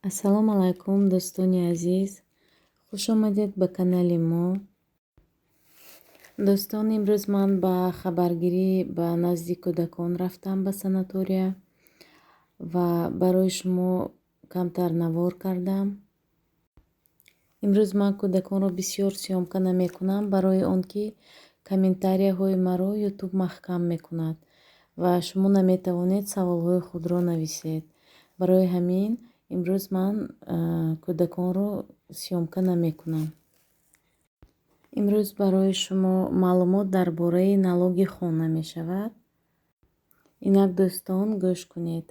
Ассалому алайкум, дӯстони азиз, хуш омадед ба канали мо. Дӯстон, имрӯз ман ба хабаргирӣ ба назди кӯдакон рафтам ба санатория ва барои шумо камтар навор кардам. Имрӯз ман кӯдаконро бисёр съёмка намекунам, барои он ки комментарияҳои маро Ютуб маҳкам мекунад ва шумо наметавонед саволҳои худро нависед. Барои ҳамин имрӯз ман кӯдаконро съёмка намекунам. Имрӯз барои шумо маълумот дар бораи налоги хона мешавад. Инак, дӯстон, гӯш кунед.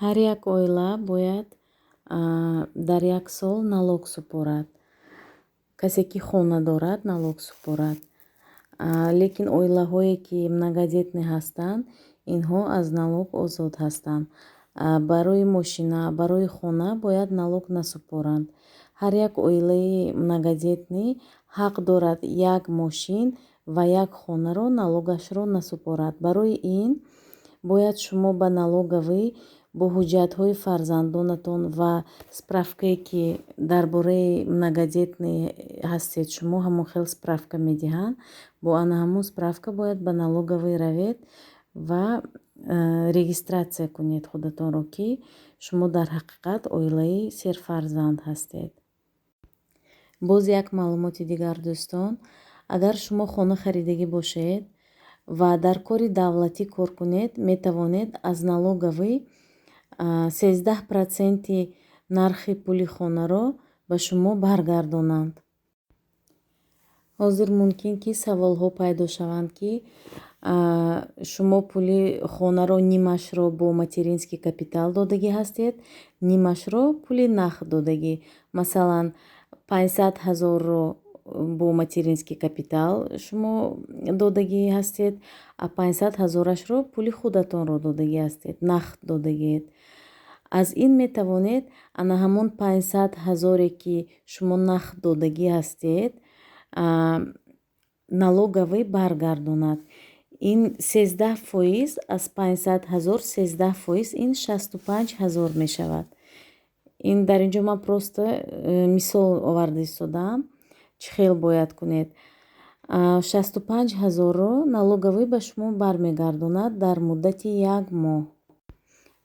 Ҳар як оила бояд дар як сол налог супорад. Касе ки хона дорад, налог супорад. Лекин оилаҳое ки многодетный ҳастанд, инҳо аз налог озод ҳастанд. Барои мошина, барои хона бояд налог насупоранд. Ҳар як оилаи многодетный ҳақ дорад як мошин ва як хонаро налогашро насупорад. Барои ин бояд шумо ба налоговый бо ҳуҷҷатҳои фарзандонатон ва справкае ки дар бораи многодетный ҳастед, шумо ҳамон хел справка медиҳанд. Бо ана ҳамон справка бояд ба налоговый равед ва регистрация кунед худатонро, ки шумо дар ҳақиқат оилаи серфарзанд ҳастед. Боз як маълумоти дигар, дӯстон, агар шумо хона харидагӣ бошед ва дар кори давлатӣ кор кунед, метавонед аз налоговый 13 проценти нархи пули хонаро ба шумо баргардонанд. Ҳозир мумкин ки саволҳо пайдо шаванд, ки шумо пули хонаро нимашро бо материнский капитал додагӣ ҳастед, нимашро пули нақд додагӣ. Масалан, 500 000-ро бо материнский капитал шумо додагӣ ҳастед, а 500 000-ашро пули худатонро додагӣ ҳастед, нақд додагиед. Аз ин метавонед ана ҳамон 500 000-е ки шумо нақд додагӣ ҳастед, налоговый баргардонад. Ин 13% аз 500 000, 13% ин 65 000 мешавад. Ин дар ин ҷо ман просто мисол оварда истодаам, чӣ хел бояд кунед. 65 000-ро налоговый ба шумо бармегардонад дар муддати як моҳ.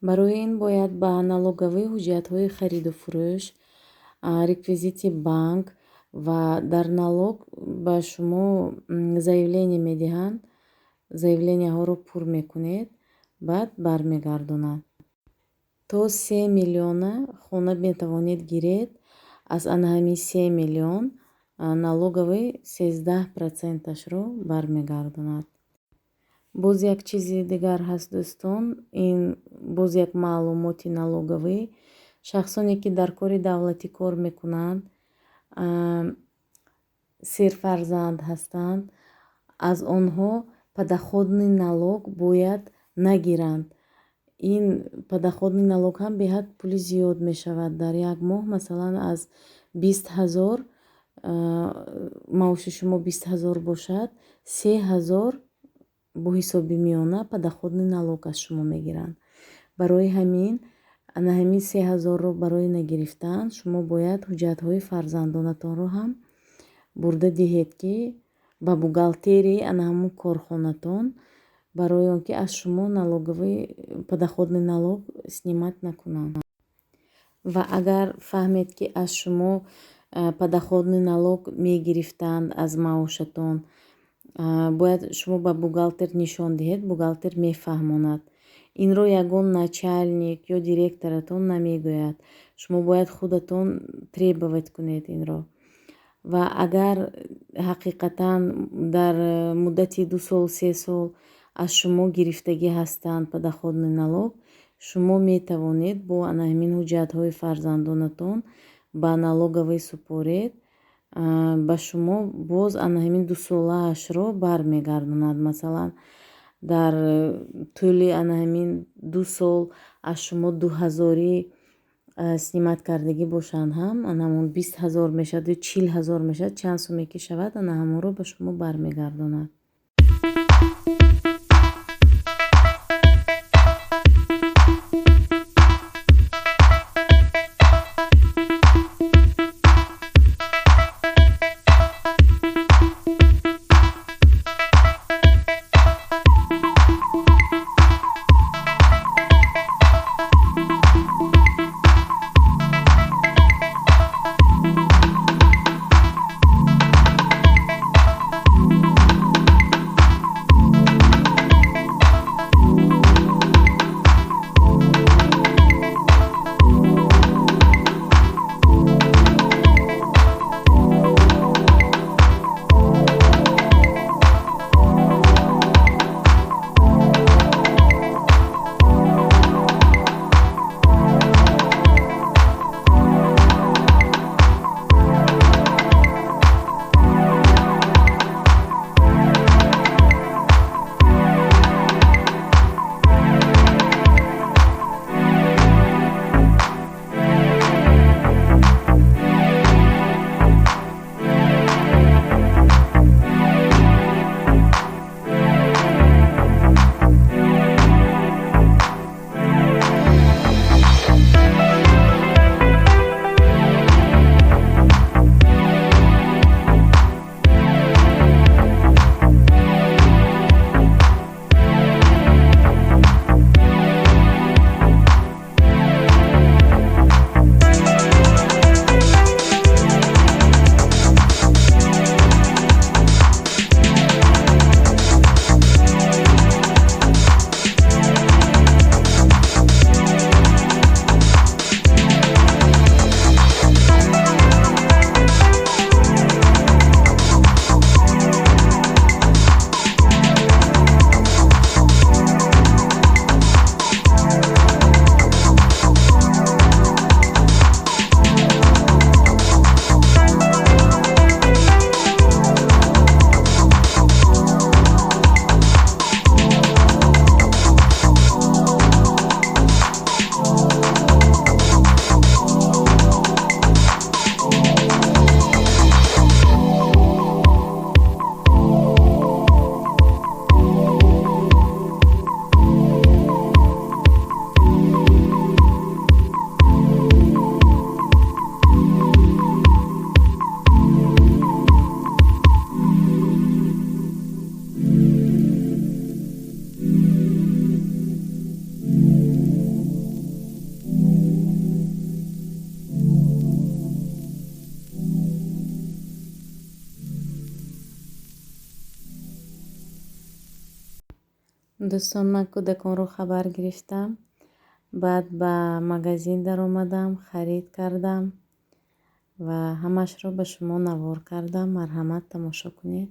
Барои ин бояд ба налоговый ҳуҷҷатҳои хариду фурӯш, реквизити банк ва дар налог ба шумо заявление медиҳанд, заявленияҳоро пур мекунед, баъд бармегардонад. То 3 миллиона хона метавонед гиред, аз ана ҳамин 3 миллион налоговый 13 проценташро бармегардонад. Боз як чизи дигар ҳаст, дӯстон, ин боз як маълумоти налоговый. Шахсоне ки дар кори давлатӣ кор мекунанд, серфарзанд ҳастанд, аз онҳо подоходный налог бояд нагиранд. Ин подоходный налог ҳам беҳад пули зиёд мешавад дар як моҳ. Масалан, аз 20 000 маоши шумо 20 000 бошад, 3000 бо ҳисоби миёна подоходный налог аз шумо мегиранд. Барои ҳамин ана ҳамин 3000-ро барои нагирифтан шумо бояд ҳуҷҷатҳои фарзандонатонро ҳам бурда диҳед, ки ба бухгалтерияи ана ҳамон корхонатон, барои он ки аз шумо налоговый подоходный налог снимать накунанд. Ва агар фаҳмед, ки аз шумо подоходный налог мегирифтанд аз маошатон, бояд шумо ба бухгалтер нишон диҳед, бухгалтер мефаҳмонад. Инро ягон начальник ё директоратон намегӯяд. Шумо бояд худатон требовать кунед инро. Ва агар ҳақиқатан дар муддати 2 сол, 3 сол аз шумо гирифтагӣ ҳастанд подоходный налог, шумо метавонед бо ана ҳамин ҳуҷҷатҳои фарзандонатон ба налоговый супоред, ба шумо боз ана ҳамин дусолаашро бармегардонад. Масалан, дар тӯли ана ҳамин 2 сол аз шумо 2000-ӣ снимать кардагӣ бошанд ҳам, ана ҳамон 20 000 мешавад ё 40 000 мешавад, чанд суме ки шавад, ана ҳамонро ба шумо бармегардонад. Дӯстон, ман кӯдаконро хабар гирифтам, баъд ба магазин даромадам, харид кардам ва ҳамашро ба шумо навор кардам. Марҳамат, тамошо кунед.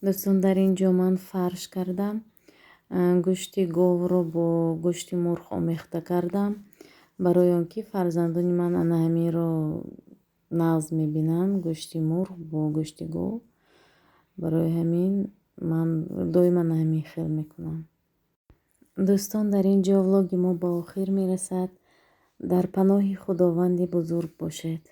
Дӯстон, дар ин ҷо ман фарш кардам. Гӯшти говро бо гӯшти мурғ омехта кардам, барои он ки фарзандони ман ана ҳаминро нағз мебинанд, гӯшти мурғ бо гӯшти гов. Барои ҳамин ман доим ана ҳамин хел мекунам. Дӯстон, дар ин ҷо влоги мо ба охир мерасад. Дар паноҳи Худованди бузург бошед.